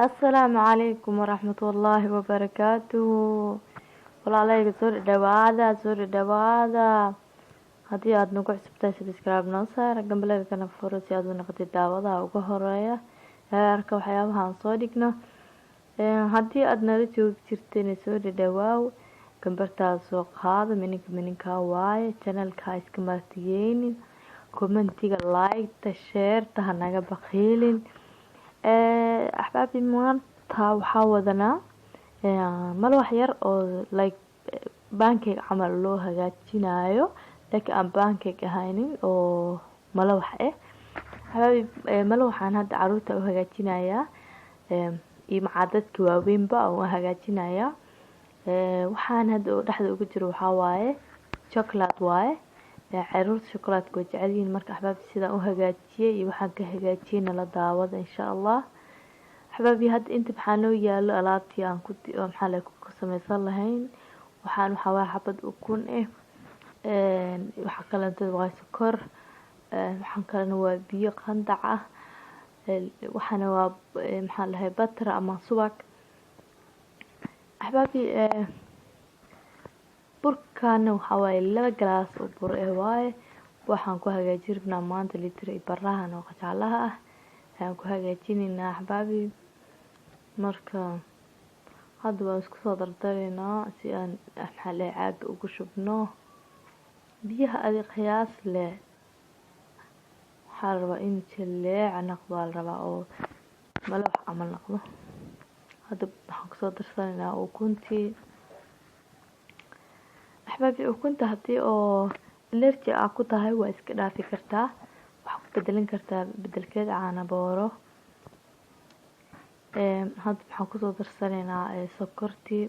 Asalaamu calaykum waraxmatullaahi wabarakaatuhu. Walaalayga, soo dhadhawaada, soo dhadhawaada. Haddii aada nagu cusubtahay, subscribe noo saar, gambaleelkana furo si aad u noqotid daawadaha ugu horeeya ee arka waxyaabaha aan soo dhigno. Haddii aada nala joogi jirtayna, soo dhadhawaaw. Gambartaada soo qaado, mininka mininkaa waaye. Channelka iska martiyeynin, commentiga, like-ta, shareta ha naga baqiilin. Axbaabi, maanta waxaa wadanaa malawax yar oo like pancake camal loo hagaajinayo, laakiin aan pancake ahaynin oo malawax ah. Axbaabi, malawaxaan hadda caruurta u hagaajinayaa iyo macaa dadka waaweynba u hagaajinayaa. Waxaan hadda oo dhexda ugu jiro waxaa waaye chocolate waaye. Caruurta chocolate way jecel yihiin. Marka axbaabi, sidaan u hagaajiyey iyo waxaan ka hagaajiyey nala daawada, insha Allah. Axbaabi, hadda inta maxaa noo yaalo? Alaabtii aan ku maxaa la ku sameysan lahayn. Waxaan waxaa waaye xabad ukun ah, waxaa kaleeto waa sokor, waxaan kalena waa biyo qandac ah, waxaana waa maxaa lahay butter ama subag. Axbaabi, burkana waxaa waaye 2 galaas oo bur ah waaye. Waxaan ku hagaajin rabnaa maanta litir iyo barahan oo qajaalaha ah ayaan ku hagaajinaynaa, axbaabi. Marka hadda waan isku soo dardaraynaa si aan maxaa lahay caaga ugu shubno. Biyaha adi qiyaas leh. Waxaa la rabaa in jaleeca noqdo, la rabaa oo malawax camal noqdo. Hadda waxaan kusoo darsanaynaa ukuntii. Axbaabi, ukunta haddii oo allergy aa ku tahay, waa iska dhaafi kartaa. Waxaa ku bedelan kartaa bedelkeed caano booro. Hadda waxaan kusoo darsanaynaa sokortii.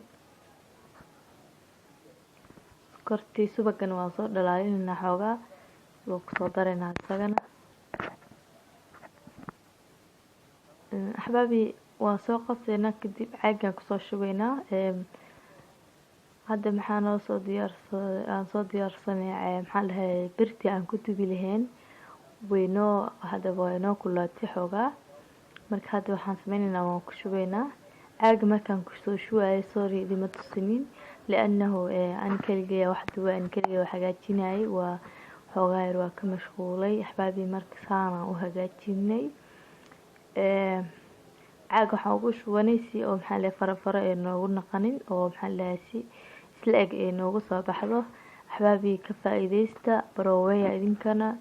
Sokortii, subagana waan soo dhalaalinaynaa xoogaa, waa kusoo daraynaa isagana. Axbaabi, waan soo qasaynaa, kadib caagaan kusoo shubaynaa. Hadda maxaa noo soo diyaarsa aan soo diyaarsanay, maxaan dhahay, birtii aan ku dubi lahayn waynoo hadda waa inoo kulaatay xoogaa. Marka hadda waxaan sameynaynaa, waan ku shubaynaa caaga. Markaan kusoo shubayo, sorry, idima tusinin, liannahu an keligaya wax duba, an keligaya wax hagaajinayay, waa xoogaa yar waa ka mashquulay, axbaabi. Marka saanaan u hagaajinay caaga, waxaan ugu shubanay si oo maxaa lahay farafaro ee noogu naqanin, oo maxaa lahay si isla eg ee noogu soo baxdo. Axbaabi, ka faa-iideysta, barooweya idinkana.